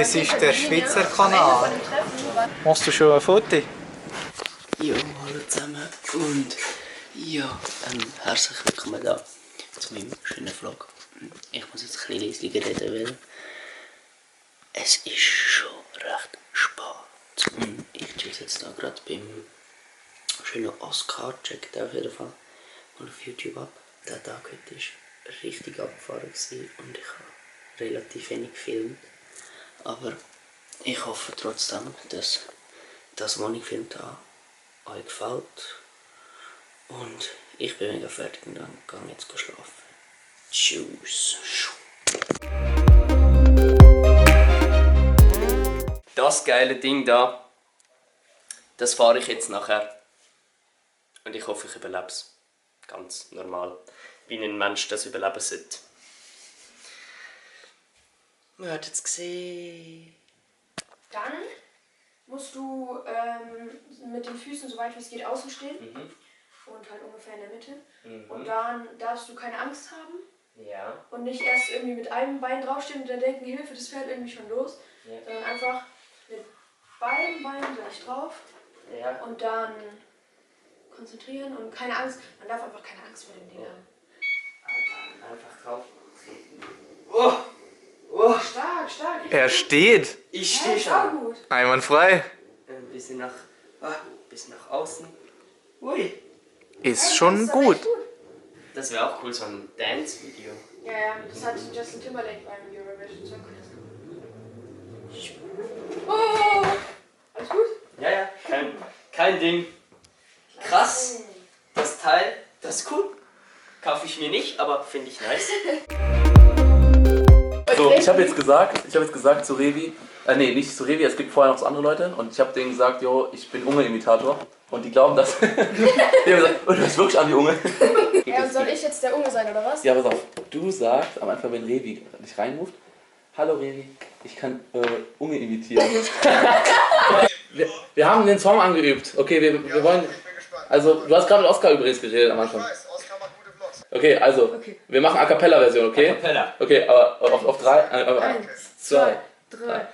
Das ist der Schweizer Kanal. Machst du schon ein Foto? Ja, hallo zusammen und ja, herzlich willkommen da zu meinem schönen Vlog. Ich muss jetzt ein bisschen leiser reden, weil es ist schon recht spät. Und ich chill jetzt da gerade beim schönen Oscar, checkt auf jeden Fall mal auf YouTube ab. Der Tag heute war richtig abgefahren und ich habe relativ wenig gefilmt. Aber ich hoffe trotzdem, dass das, was ich gefilmt habe, euch gefällt. Und ich bin mega fertig und dann gehe ich jetzt schlafen. Tschüss. Das geile Ding da, das fahre ich jetzt nachher. Und ich hoffe, ich überlebe es. Ganz normal. Wie ein Mensch das überleben sollte. Man hat es gesehen. Dann musst du mit den Füßen so weit wie es geht außen stehen. Und halt ungefähr in der Mitte. Und dann darfst du keine Angst haben. Ja. Und nicht erst irgendwie mit einem Bein draufstehen und dann denken, Hilfe, das fällt irgendwie schon los. Ja. Sondern einfach mit beiden Beinen gleich drauf. Ja. Und dann konzentrieren und keine Angst. Man darf einfach keine Angst vor dem Ding haben. Einfach drauf. Stark, stark. Er steht. Ich Ja, stehe ist auch schon. gut. Einwandfrei. Ein bisschen nach außen. Ui. Ist schon Das ist gut. echt gut. Das wäre auch cool, so ein Dance-Video. Ja, das hat Justin Timberlake beim Eurovision Song Contest. Oh! Alles gut? Ja, kein Ding. Krass. Das Teil, das ist cool. Kaufe ich mir nicht, aber finde ich nice. So, ich habe jetzt gesagt zu Revi, nee, nicht zu Revi, es gibt vorher noch so andere Leute und ich habe denen gesagt, jo, ich bin Unge-Imitator und die glauben das. Die haben gesagt, oh, du hörst wirklich an wie Unge. Ja, und soll ich jetzt der Unge sein, oder was? Ja, pass auf, du sagst am Anfang, wenn Revi dich reinruft, hallo Revi, ich kann Unge imitieren. wir haben den Song angeübt, okay, wir wollen, also du hast gerade mit Oscar übrigens geredet am Anfang. Okay, also, wir machen A Cappella-Version, okay? A Cappella. Okay, aber auf drei, 1, 2, 3.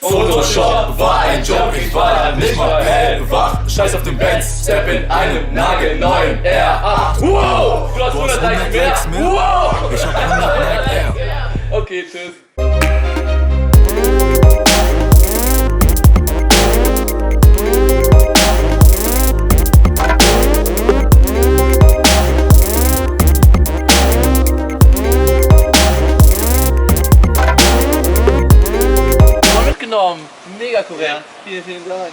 Photoshop war ein Joke, ich war da nicht mal hellwach. Scheiß auf den Benz, step in einem nagelneuen R8. Wow! Du hast 130 mehr! Wow! Ich hab 100 Black Air. Okay, tschüss. Mitgenommen. Mega korrekt. Ja. Vielen Dank.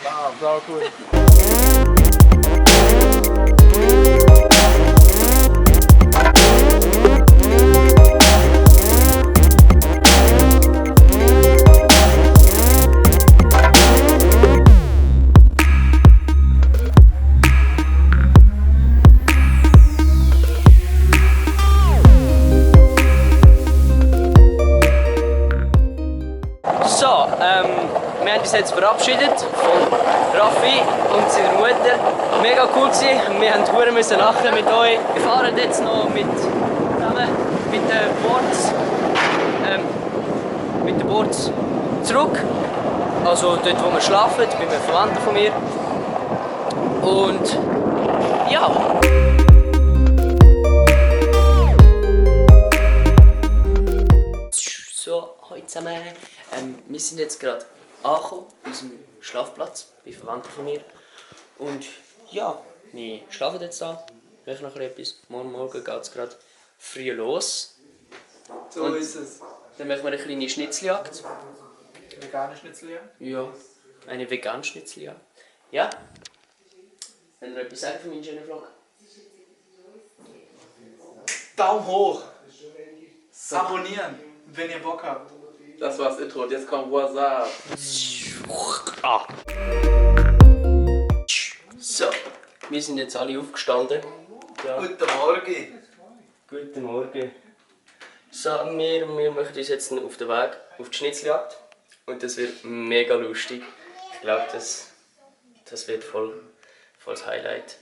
Wow, sau cool. So, wir haben uns jetzt verabschiedet von Raffi und seiner Mutter. Mega cool gewesen. Wir haben hure müssen lachen mit euch. Wir fahren jetzt noch mit den Boards zurück. Also dort, wo wir schlafen, bei einem Verwandten von mir. Und ja. So, hallo zusammen. Wir sind jetzt gerade angekommen, bei unserem Schlafplatz, bei Verwandten von mir. Und ja, wir schlafen jetzt da, machen noch etwas. Morgen geht es gerade früh los. So Und ist es. dann machen wir eine kleine Schnitzeljagd. Vegane Schnitzeljagd? Ja, eine vegane Schnitzeljagd. Ja. Wenn ihr etwas sagen von meinem schönen Vlog? Daumen hoch. Abonnieren, wenn ihr Bock habt. Das war das Intro und jetzt kommt WhatsApp. So, wir sind jetzt alle aufgestanden. Ja. Guten Morgen. Guten Morgen. So, wir machen uns jetzt auf den Weg auf die Schnitzeljagd. Und das wird mega lustig. Ich glaube, das wird voll das Highlight.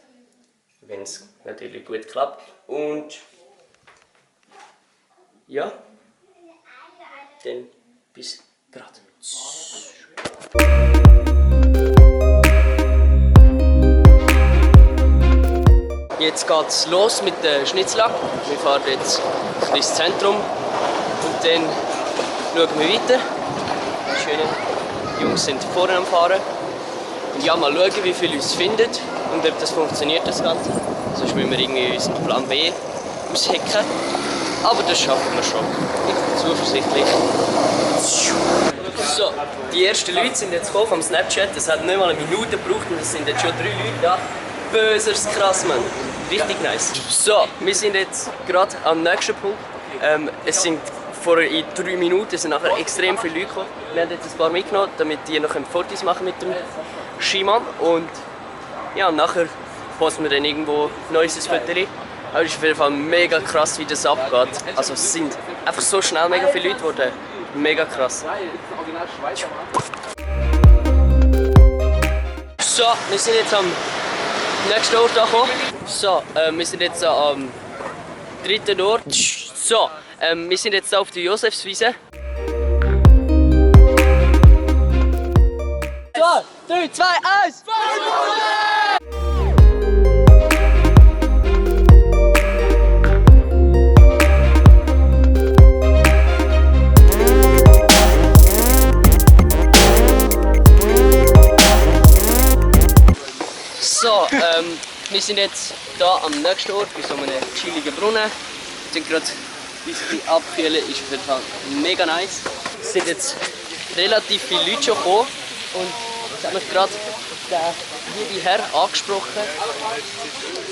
Wenn es natürlich gut klappt. Und ja, dann bis Gerade. Jetzt geht's los mit der Schnitzeljagd. Wir fahren jetzt ins Zentrum und dann schauen wir weiter. Die schönen Jungs sind vorne am Fahren. Und ja, mal schauen, wie viele uns finden und ob das funktioniert, das Ganze. Sonst müssen wir irgendwie unseren Plan B aushacken. Aber das schaffen wir schon. Ich bin zuversichtlich. So, die ersten Leute sind jetzt gekommen vom Snapchat. Das hat nicht mal eine Minute gebraucht und es sind jetzt schon 3 Leute da. Böses krass, Mann. Richtig nice. So, wir sind jetzt gerade am nächsten Punkt. Es sind vor in 3 Minuten sind nachher extrem viele Leute gekommen. Wir haben jetzt ein paar mitgenommen, damit die noch Fotos machen mit dem Skimann. Und ja, nachher posten wir dann irgendwo neues Foto. Aber es ist auf jeden Fall mega krass, wie das abgeht. Also es sind einfach so schnell mega viele Leute geworden. Mega krass. So, wir sind jetzt am nächsten Ort angekommen. So, wir sind jetzt am 3. Ort. So, wir sind jetzt auf der Josefswiese. 2, 3, 2, 1! So, wir sind jetzt hier am nächsten Ort bei so einem chilligen Brunnen. Wir sind gerade ein bisschen abkühlen, ist auf jeden Fall mega nice. Es sind jetzt relativ viele Leute schon gekommen und es hat mich gerade der liebe Herr angesprochen,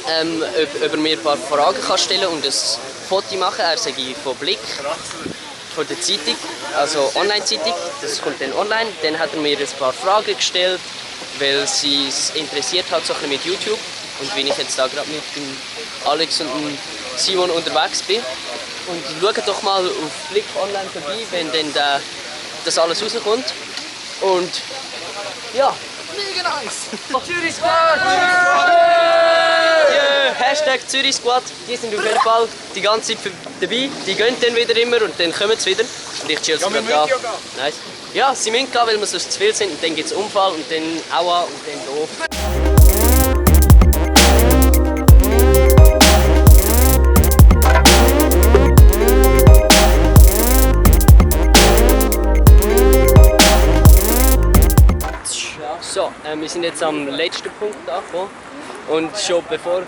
ob er mir ein paar Fragen kann stellen und ein Foto machen. Er sagt von Blick, von der Zeitung, also Online-Zeitung, das kommt dann online. Dann hat er mir ein paar Fragen gestellt, weil sie es interessiert hat, so ein bisschen mit YouTube. Und wenn ich jetzt da gerade mit dem Alex und dem Simon unterwegs bin. Und schaut doch mal auf Blick online vorbei, wenn dann das alles rauskommt. Und ja, mega nice! Zürich Squad! Yeah. Hashtag Zürich Squad, die sind auf jeden Fall die ganze Zeit dabei. Die gehen dann wieder immer und dann kommen sie wieder. Und ich chill gerade da. Nice. Ja, sie müssen gehen, weil wir sonst zu viel sind. Und dann gibt es Unfall und dann Aua und dann doof. So, wir sind jetzt am letzten Punkt angekommen. Und schon bevor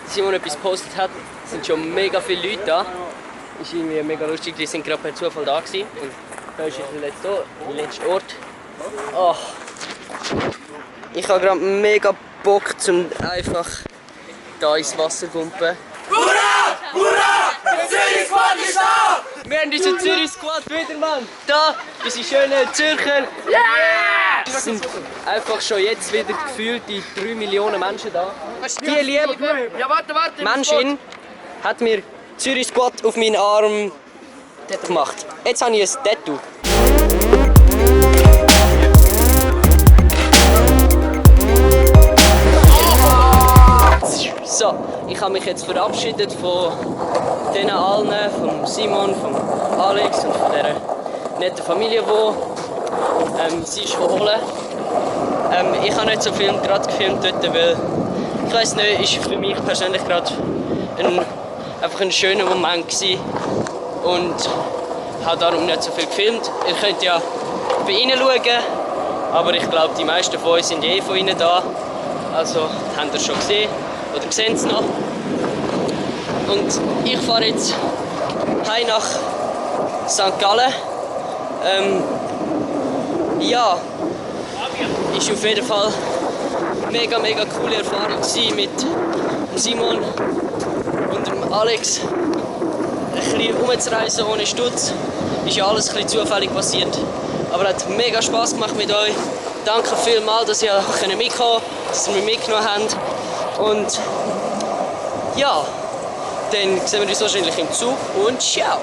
Simon etwas gepostet hat, sind schon mega viele Leute da. Ist irgendwie mega lustig, die sind gerade per Zufall da gewesen. Und da ist jetzt der letzte Ort. Oh. Ich habe gerade mega Bock, zum einfach da ins Wasser zu gumpen. Hurra! Hurra! Der Zürich Squad ist da! Wir haben unseren Zürich Squad wieder, Mann! Da, unsere schönen Zürcher! Yeah! Es sind einfach schon jetzt wieder gefühlt die 3 Millionen Menschen da. Die liebe Menschin hat mir Zürich Squad auf meinen Arm gemacht. Jetzt habe ich ein Tattoo. So, ich habe mich jetzt verabschiedet von denen allen, von Simon, von Alex und von dieser netten Familie, die sie ist holen. Ich habe nicht so viel gerade gefilmt dort, weil ich weiß nicht, ist für mich persönlich gerade einfach ein schöner Moment gewesen und habe darum nicht so viel gefilmt. Ihr könnt ja bei ihnen schauen, aber ich glaube, die meisten von euch sind von ihnen da, also habt ihr schon gesehen. Oder sehen Sie noch. Und ich fahre jetzt heim nach St. Gallen. Ja, ist auf jeden Fall eine mega coole Erfahrung mit Simon und dem Alex. Ein bisschen rumzureisen ohne Stutz. Ist ja alles ein bisschen zufällig passiert. Aber es hat mega Spass gemacht mit euch. Danke vielmals, dass ihr mitkommen konntet, dass ihr mich mitgenommen habt. Und ja, dann sehen wir uns wahrscheinlich im Zug und ciao!